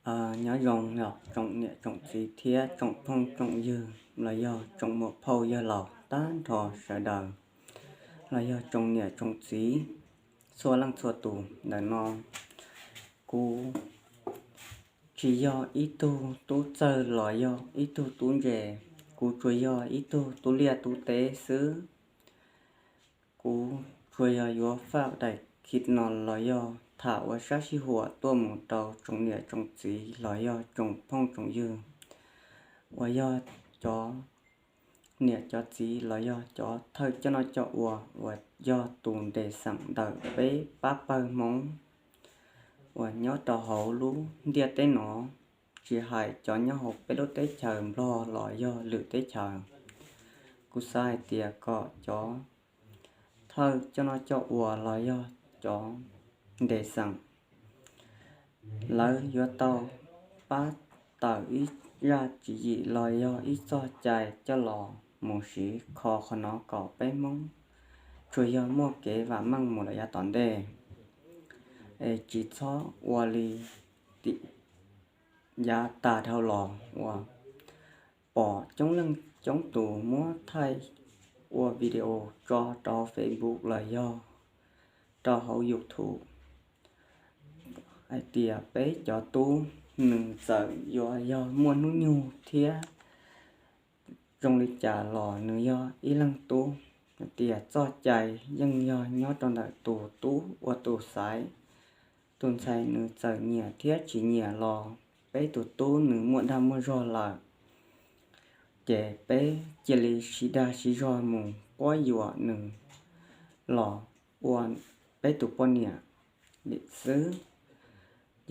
Nyob zoo os tsoom niam tsoom txiv thiab tsoom phooj tsoom ywg los yog tsoom muam phauj yawg laus tag nrho sawv daws, los yog tsoom niam tsoom txiv txhua leej txhua tus ntawm no. Kuv tsis yog ib tug tub txawg los yog ib tug tub ntse, kuv tsuas yog ib tug tub liaj tub teb xwb. Kuv tsuas yog yuav faj daim clip no los yog tham ua sab sij huam tuaj mus rau tsoom niam tsoom txiv los yog tsoom phooj tsoom ywg uas yog cov niam cov txiv los yog cov thawj coj noj coj ua uas yog tus nres xeem ntawm peb pab pawg Hmoob uas nyob rau hauv lub ntiaj teb no, tsis hais cov nyob hauv peb lub teb chaws Nplog los yog lwm teb chaws. Kuv xav hais tias kom cov thawj coj noj coj ua los yog cov nres xeem, lawv yuav tau pab tawm ib zaj tswv yim los yog ib txoj cai coj los mus siv kho qhov no kom peb Hmoob tsuas yog muaj kev vam meej mus lawm yav tom ntej, es tsis txhob ua li tim yav tas dhau los uas pom coob leej coob tus muab thaij ua video tso rau hauv Facebook los yog rau hauv YouTube hais tias peb cov tub nws txawm yuav yog muaj hnub nyoog thiab zoo li cas los nws yog ib leeg tub, hais tias txoj cai yeej yog nyob rau ntawm tus tub ua tus xaiv. Tus ntxhais nws txawm nyiam thiab tsis nyiam los peb tus tub nws muaj dag muaj zog lawm, ces peb cia li siv dag siv zog mus quab yuam nws los ua peb tus poj niam li xwb.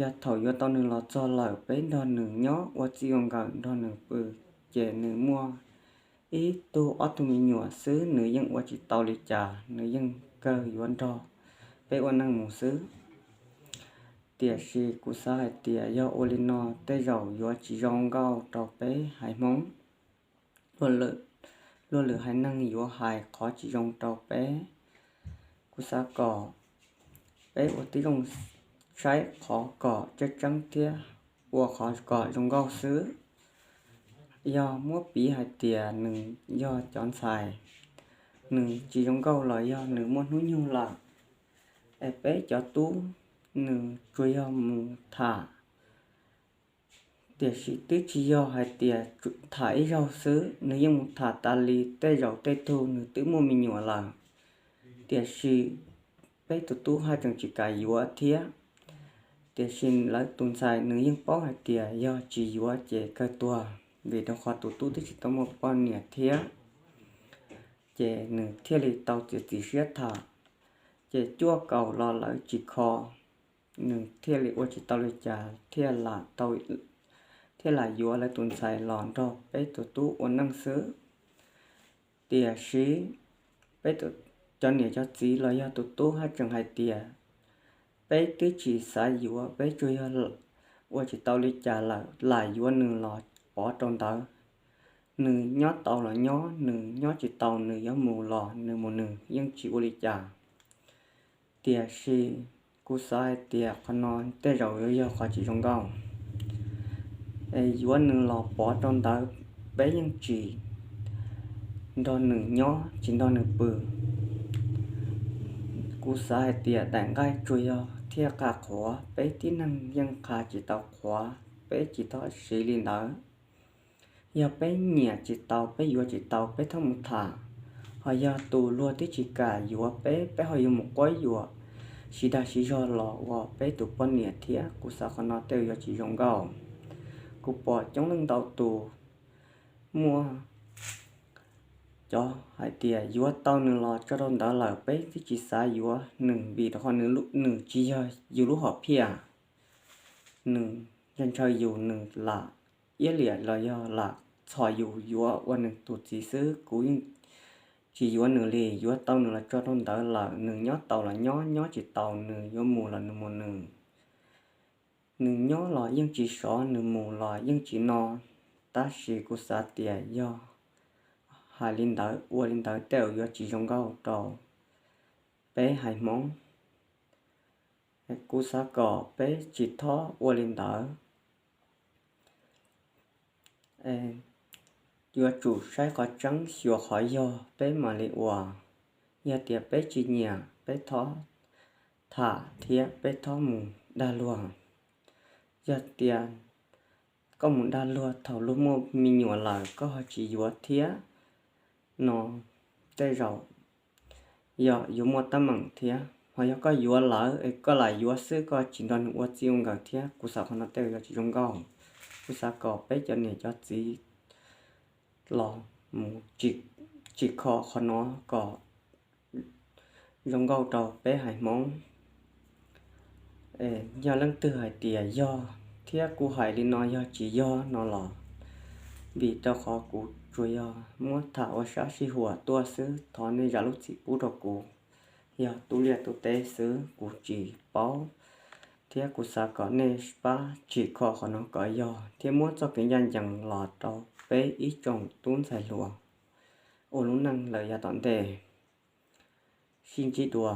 Yog thaum yuav tau nws los txog lawm peb nrog nws nyob ua txij ua nkawm nrog nws pw, ces nws muaj ib tug ob tug me nyuam xwb nws yeej ua tsis tau li cas, nws yeej kawg yuav nrog peb ua neej mus xwb. Tiam sis kuv xav hais tias yog ua li no tej zaum yuav tsis zoo nkauj rau peb haiv Hmoob. Luag lwm haiv neeg yuav hais qhov tsis zoo rau peb. Kuv xav kom peb ua tib zoo saib qhov kom tseeb tseeb thiab ua qhov kom zoo nkauj xwb. Yog muab piv hais tias nws yog cov ntxhais, nws tsis zoo nkauj los yog nws muaj hnub nyoog lawm, es peb cov tub nws tsuas yog mus tham. Tiam sis twb tsis yog hais tias tham ib zaug xwb, nws yeej mus tham tas li tej zaum tej tug nws twb muaj me nyuam lawm. Tiam sis peb tus tub haj tseem tsis kam yuav thiab. Tiam sis lawv tus ntxhais nws yeej paub hais tias yog tsis yuav ces kawg tuag, vim rau qhov tus tub twb tsis tau muaj poj niam thiab. Ces nws thiaj li tau txiav txim siab tham. Ces cuaj kaum los lawv tsis kho, nws thiaj li ua tsis tau li cas thiaj lam tau, thiaj lam yuav lawv tus ntxhais los nrog peb tus tub ua neej xwb. Tiam sis peb cov niam cov txiv los yog tus tub haj tseem hais tias peb twb tsis xav yuav, peb tsuas yog ua tsis tau li cas lawm, lam yuav nws los pov rau ntawd. Nws nyob tau los nyob, nws nyob tsis tau nws yuav mus los nws mus, nws yeej tsis ua li cas. Tiam sis kuv xav hais tias qhov no tej zaum yuav yog qhov tsis zoo nkauj. Es yuav nws los pov rau ntawd, peb yeej tsis nrog nws nyob tsis nrog nws pw. Kuv xav hais tias daim nqaij tsuas yog thiaj qha qhuav, peb tib neeg yeej qha tsis tau qhuav, peb tsis txhob siv li ntawd. Yog peb nyiam tsis tau, peb yuav tsis tau, peb txhob mus tham. Ho yog tus luag twb tsis kam yuav peb, peb ho yuav mus quab yuam, siv dag siv zog los ua peb tus poj niam thiab, kuv xav qhov no tej yuav tsis zoo nkauj. Kuv pom coob leej ntau tus muaj cov hais tias yuav tau nws los tso rau ntawd lawm, peb twb tsis xav yuav nws vim rau qhov nws tsis yog yus lub hom phiaj. Nws ntshaw ntshaw yus, nws lam iab liam los yog lam txhom yus yuav ua nws tus txiv xwb, kuv yeej tsis yuav nws li. Yuav tau nws los tso rau ntawd lawm, nws nyob tau los nyob, nyob tsis tau nws yuav mus los nws mus nws. Nws nyob los yeej tsis sov, nws mus los yeej tsis no. Tab sis kuv xav tias yog hais li ntawd ua li ntawd tej zaum yuav tsis zoo nkauj rau peb haiv Hmoob. Kuv xav kom peb tsis txhob ua li ntawd. Yuav tsum saib qhov tseeb xyuas qhov yog peb mam li ua. Yog tias peb tsis nyiam, peb txhob tham thiab peb txhob mus dag luag. Yog tias koj mus dag luag thaum luag muaj me nyuam lawm koj ho tsis yuav thiab no, tej zaum yog yuav muaj teeb meem thiab. Ho yog koj yuav lawm es koj lam yuav xwb koj tsis nrog nws ua txij ua nkawm thiab, kuv xav qhov no tej zaum yuav tsis zoo nkauj. Kuv xav kom peb cov niam cov txiv los mus tsim kho qhov no kom zoo nkauj rau peb haiv Hmoob. Yog leej twg hais tias yog thiab kuv hais li no yog tsis yog no los vim rau qhov kuv tsuas yog muab tham ua sab sij huam tuaj xwb, thov nej zam lub txim pub rau kuv. Yog tub liaj tub teb xwb kuv tsis paub, thiab kuv xav kom nej pab tsim kho qhov no kom yog thiab muab txoj kev ncaj ncees los rau peb ib tsoom tub ntxhais hluas ua lub neej lawm yav tom ntej. Sib ntsib dua.